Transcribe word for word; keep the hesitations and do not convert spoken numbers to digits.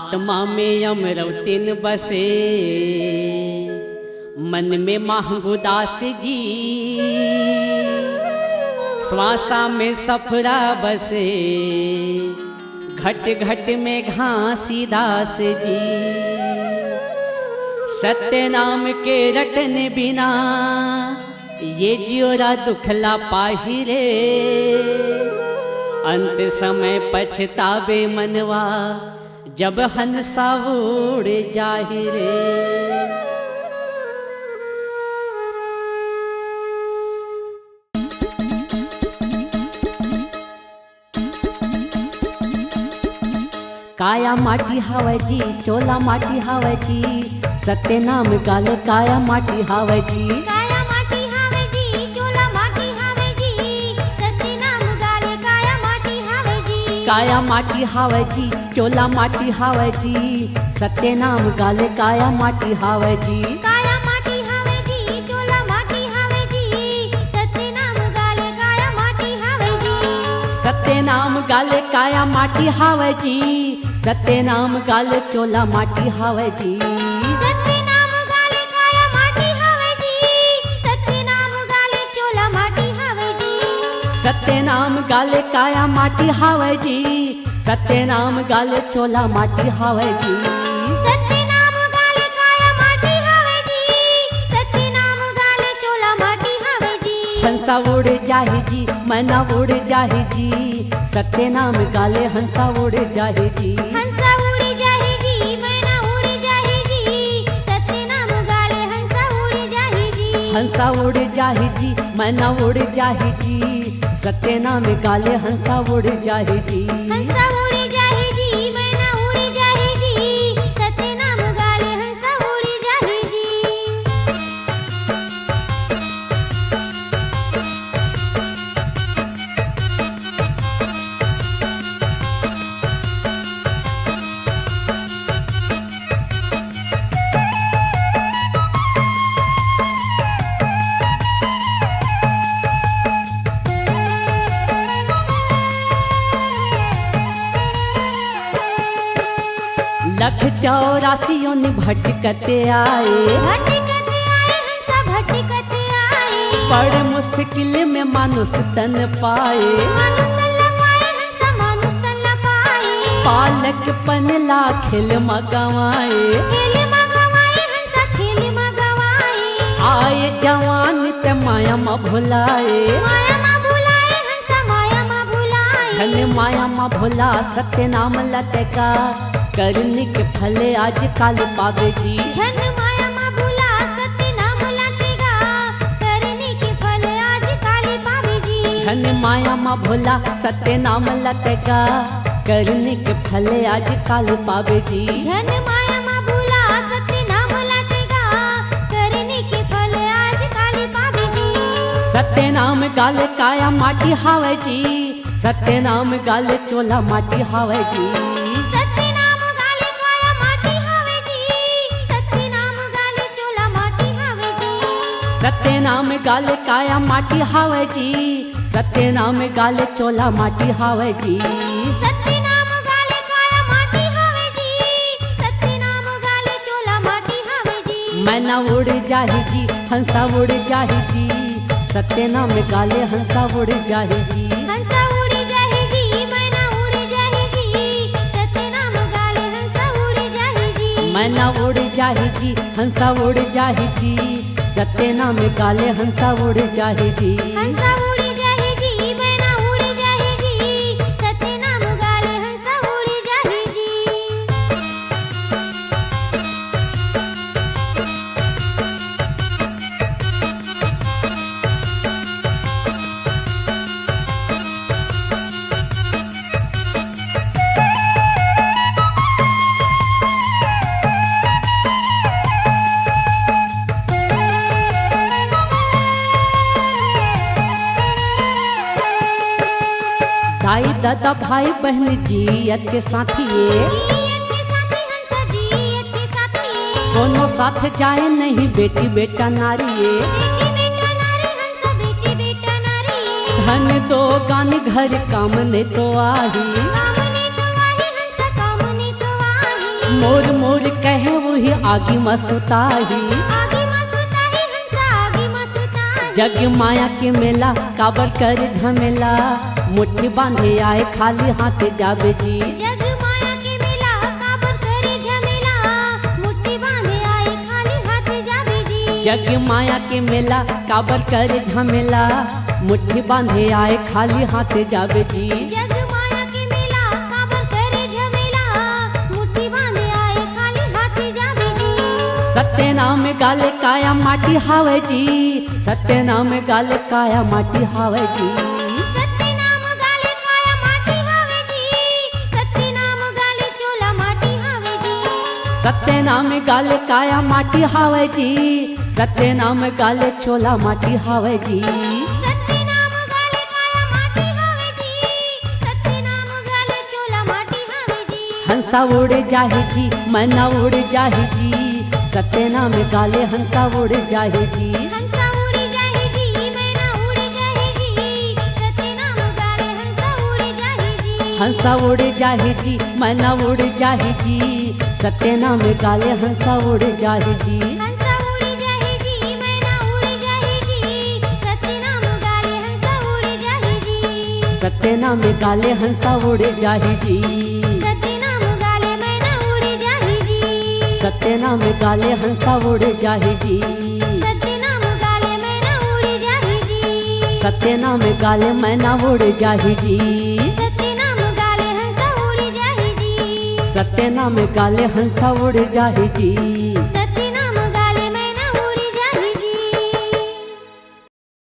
आत्मा में अमरौतिन बसे, मन में महंगू दास जी। श्वासा में सफरा बसे, घट घट में घासीदास जी। सत्य नाम के रटन बिना, ये जियोरा दुखला पाही रे। अंत समय पछतावे मनवा, जब हंसा उड़ जाही रे। काया माटी हावय जी, चोला माटी हावय जी, सत्य नाम गाले काया माटी हावय जी। काया माटी हावय जी, चोला माटी हावय जी, सत्य नाम गाले काया माटी हावय जी। काया माटी हावय जी, चोला माटी हावय जी, सत्य नाम गाले काया माटी हावय जी। काया माटी हावय जी, चोला माटी हावय जी, सत्य नाम गाले काया माटी हावय जी। सत्य नाम गाले काया माटी हावय जी, सत्य नाम गाले चोला माटी हावय जी। सत्य नाम गाले काया माटी हावय जी, सत्य नाम गाले चोला माटी हावय जी। सत्य नाम गाले काया माटी हावय जी, सत्य नाम गाले चोला माटी हावय जी। सत्य नाम गाले काया माटी हावय जी, सत्य नाम गाले चोला माटी हावय जी। हंसा उड़ जाही जी, मैना उड़ जाही जी, सत्य नाम गाले हंसा उड़ जाही जी। हंसा उड़ जाही जी, मैना उड़ जाही जी, सत्य नाम गाले हंसा उड़ जाही जी। हंसा उड़ जाही जी, मैना उड़ जाही जी, सत्य नाम गाले हंसा उड़ जाही जी। हंसा उड़ जाही जी, मैना उड़ जाही जी, सत्य नाम गाले हंसा उड़ जाही जी। लख चौरासी योनि भटकत आए। भटकत आए, हंसा भटकत आए। बड़ मुश्किल में मानुष तन पाए। मानुष तन पाए, हंसा मानुष तन पाए। बालकपन ला खेल म गंवाए। खेल म गंवाए, हंसा खेल म गंवाए। आए जवान ते माया म भुलाए। माया म भुलाए, हंसा माया म भुलाए। धन माया म भुला सत्य नाम ल तैं का, करनी के फल आज काल पाबे जी। झन माया म भुला सत्य नाम ल तैं का, करनी के फल आज काल पाबे जी। झन माया म भुला सत्य नाम ल तैं का, करनी के फल आज काल पाबे जी। झन माया म भुला सत्य नाम ल तैं का, करनी के फल आज काल पाबे जी। सत्य नाम गाले काया माटी हावय जी, सत्य नाम गाले चोला माटी हावय जी। सत्य नाम गाले काया माटी हावय जी। सत्य नाम गाले चोला माटी हावय जी। सत्य नाम गाले काया माटी हावय जी। सत्य नाम गाले चोला माटी हावय जी। सत्य नाम गाले काया माटी हावय जी। सत्य नाम गाले चोला माटी हावय जी। मैना उड़ जाही जी, हंसा उड़ जाही जी, सत्य नाम गाले हंसा उड़ जाही जी। हंसा उड़ जाही जी, मैना उड़ जाही जी, सत्य नाम गाले हंसा उड़ जाही जी। मैना उड़ जाही जी, हंसा उड़ जाही जी, सत्य नाम गाले हंसा उड़ जाही जी। हंसा उड़ जाही जी, मैना उड़ जाही जी, सत्य नाम गाले हंसा उड़ जाही जी। दाई ददा भाई बहन जियत के साथी ये। जियत के साथी हंसा जियत के साथी ये। कोनो साथ जाए नहीं बेटी बेटा नारी ये। बेटी बेटा नारी हंसा बेटी बेटा नारी ये। धन दो गान घर काम ने तो आही। काम ने तो आही हंसा काम ने तो आही। मोर मोर कहे उही आगी म सुताही। आगी म सुताही हंसा, आगी म सुताही। जग माया के मेला, काबर करे झमेला। मुट्ठी बांधे आए, खाली हाथ जाबे जी। जग माया के मेला, काबर करे झमेला। मुट्ठी बांधे आए, खाली हाथ जाबे जी। जग माया के मेला, काबर करे झमेला। मुट्ठी बांधे आए, खाली हाथ जाबे जी। जग माया के मेला, काबर करे झमेला। मुट्ठी बांधे आए, खाली हाथ जाबे जी। सत्य नाम गाले, काया माटी हावे जी। सत्य नाम गाले, काया माटी हावे जी। सत्य नाम गाले, काया माटी हावे जी। सत्य नाम गाले, चोला माटी हावे जी। सत्य नाम गाले, काया माटी हावे जी। सत्य नाम गाले, चोला माटी हावे जी। सत्य नाम गाले, काया माटी हावे जी। सत्य नाम गाले, चोला माटी हावे जी। हंसा उड़ जाही जी, मैना उड़ जाही जी। सत्य नाम गाले, हंसा उड़ जाही जी। हंसा उड़ जाही जी, मैना उड़ जाही जी। सत्य नाम गाले, हंसा उड़ जाही जी। हंसा उड़ जाही जी, मैना उड़ जाही जी। सत्य नाम गाले, हंसा उड़ जाही जी। हंसा उड़ जाही जी, मैना उड़ जाही जी। सत्य नाम गाले, हंसा उड़ जाही जी। सत्य नाम गाले, हंसा उड़ जाही जी। सत्य नाम गाले, मैना उड़ जाही जी। सत्य नाम गाले, हंसा उड़ जाही जी। सत्य नाम गाले, मैना उड़ जाही जी। सत्य नाम गाले, मैना उड़ जाही जी। सत्य नाम गाले, हंसा उड़ जाही जी। सत्य नाम गाले, हंसा उड़ जाही जी।